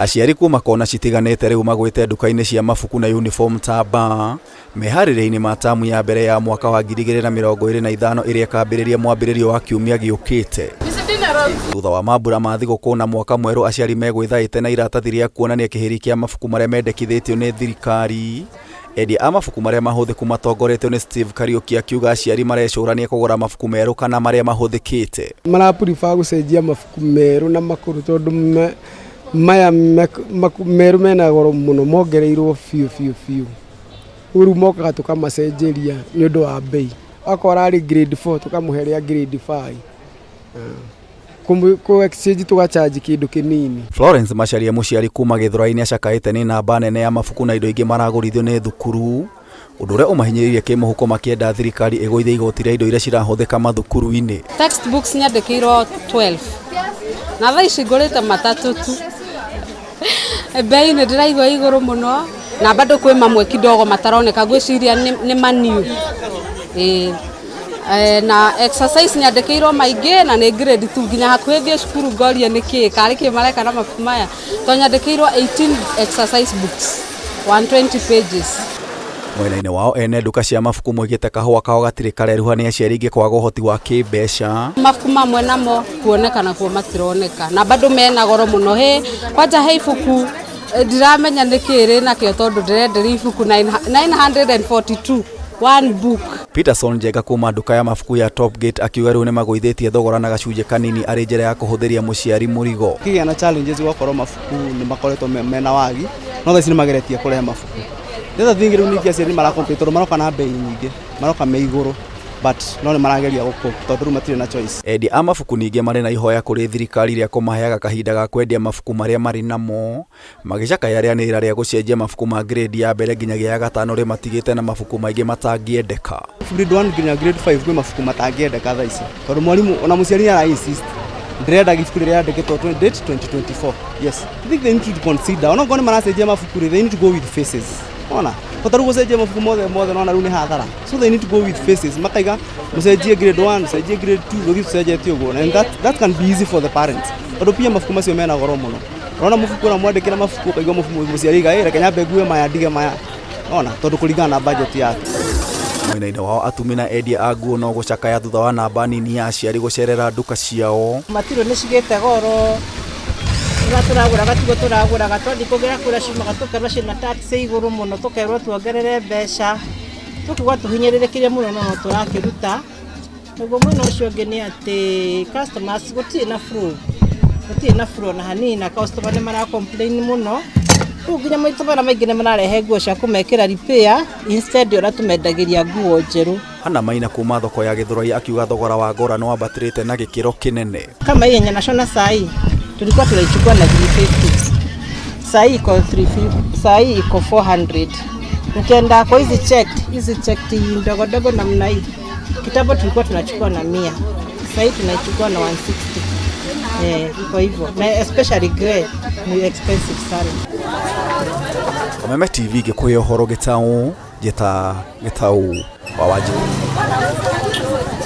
Aciari kuma kona citiganĩte rĩu magwĩte nduka-inĩ cia mabuku na uniform ta mbaa meharĩria-inĩ ma tamu ya mbere ya mwaka wa 2025 ĩrĩa ĩkambĩrĩria mwambĩrĩrio wa kiumia gĩũkĩte. Thutha wa mambura ma thigũkũ na mwaka mwerũ, aciari megwĩthaĩte na iratathi rĩa kuonania kĩhĩri kĩa mabuku marĩa mendekithĩtio nĩ thirikari. Endia a mabuku marĩa mahũthĩku matongoretio nĩ Steve Kariuki akiuga aciari marecũrania kũgũra mabuku merũ kana marĩa mahũthĩkĩte. Mara prefer gũcenjia mabuku merũ na makũrũ tondũ maya merũ mena goro mũno, mongereirwo biũ biũ biũ. Rĩu mokaga tũkamacenjeria nĩ ũndũ wa mbei. Akorwo ararĩ grade 4 tũkamũhe rĩa grade 5. Kũ exchange tũgacharge kĩndũ kĩnini. Florence Macharia, mũciari kuma Gĩthũrai, acakaĩte nĩ namba nene ya mabuku na indo ingĩ maragũrithio nĩ thukuru, ũndũ ũrĩa ũmahinyĩrĩirie kĩmũhuko, makĩenda thirikari ĩgũithie igoti rĩa indo iria cirahũthĩka mathukuru-inĩ. Textbooks nyandĩkĩirwo 12 na thaa ici ngũrĩte matatũ tu. Bei nĩ ndĩraigua igũrũ mũno na bado kwĩ mamwe kidogo mataroneka, ngwĩciria nĩ maniu. Ĩĩ. Na exercise nyandĩkĩirwo maingĩ na nĩ grade 2, nginya hakuhĩ thiĩ cukuru ngorie nĩkĩ karĩ kĩ mareka na mabuku maya, tondũ nyandĩkĩirwo 18 exercise books, 120 pages. Mwena-inĩ wao, ene nduka cia mabuku moigĩte kahũa kao gatirĩ kareruha nĩ aciari aingĩ kwaga ũhoti wa kĩmbeca. Mabuku mamwe namo kuonekana kuo matironeka na bado mena goro mũno. Hĩ kwanja he ibuku ndiramenya nĩkĩ rĩ nakĩo, tondũ ndĩrenderio ibuku 942 one book. Peterson Njenga kuma nduka ya mabuku ya Topgate akiuga rĩu nĩmagũithĩtie thogora na gacunjĩ kanini arĩ njĩra ya kũhũthĩria mũciari mũrigo. Kĩgĩa na challenges gwakorwo mabuku nĩ makoretwo mena wagi, no thaa ici nĩ mageretie kũrehe mabuku. The other thing, rĩu ningĩ aciari nĩ mara complain tondũ maroka na bei nyingĩ, maroka me igũrũ, but no nĩ marageria gũkũ tondũ rĩu matirĩ na choice. Endia a mabuku ningĩ marĩ na ihoya kũrĩ thirikari rĩa kũmaheaga kahinda ga kwendia mabuku marĩa marĩ namo, magĩcakaya rĩanĩrĩra rĩa gũcenjia mabuku ma grade ya mbere nginyagia ya gatano rĩmatigĩte na mabuku maingĩ matangĩendeka. Grade 1 nginya grade 5 kwĩ mabuku matangĩendeka thaa ici, tondũ mwarimũ ona mũciari nĩ ara insist, "Ndĩrenda ibuku rĩrĩa rĩandĩkĩtwo date 2024." Yes, I think they need to consider, ona okorwo nĩ maracenjia mabuku rĩ, they need to go with phases. Ona bata rĩu gũcenjia mabuku mothe mothe, nona rĩu nĩ hathara, so they need to go with phases, makaiga mũcenjie grade 1, mũcenjie grade 2, gũthiĩ tũcenjetie ũguo, and that can be easy for the parents, tondũ pia mabuku macio mena goro mũno. Ũrona mũbuku ona mwandĩkĩra mabuku, ũkaigua mũciari aiga, "Ĩ, reke nyambe ngue maya, ndige maya," ona tondũ kũringana na budget yake. Mwena-inĩ wao, atumi na endia a nguo no gũcakaya thutha wa namba nini ya aciari gũcerera nduka ciao. Matirũ nĩ cigĩte goro, ũrĩa tũragũraga tiguo tũragũraga. Twathiĩ kũgĩra kũrĩa ciumaga, tũkerwo ciĩna tax igũrũ mũno, tũkerwo tuongerere mbeca, tũkigua tũhinyĩrĩrĩkire mũno, no no tũrakĩruta. Naguo mwena ũcio ũngĩ nĩ atĩ customers gũtirĩ na flow, gũtirĩ na flow na hanini, na customer nĩ mara complain mũno. Rĩu nginya maita marĩa maingĩ nĩ mararehe nguo cia kũmekĩra repair instead ũrĩa tũmendagĩria nguo njerũ. Hana Maina kuma thoko ya Gĩthũrai akiuga thogora wa ngora nĩ wambatĩrĩte na gĩkĩro kĩnene. Kama hii yenye nashona saa hii tulikuwa tunaichukua na 350, saa hii iko 350, saa hii iko 400. Ukienda kwa hizi checked, hizi checked ndogo ndogo namna hii, kitambo tulikuwa tunachukua na 100, saa hii tunaichukua na 160. Eh, iko hivyo, na especially grey ni expensive sana. Kameme TV ngĩkũhe ũhoro gĩtaũ njĩta Gĩtaũ wa Wanjikũ.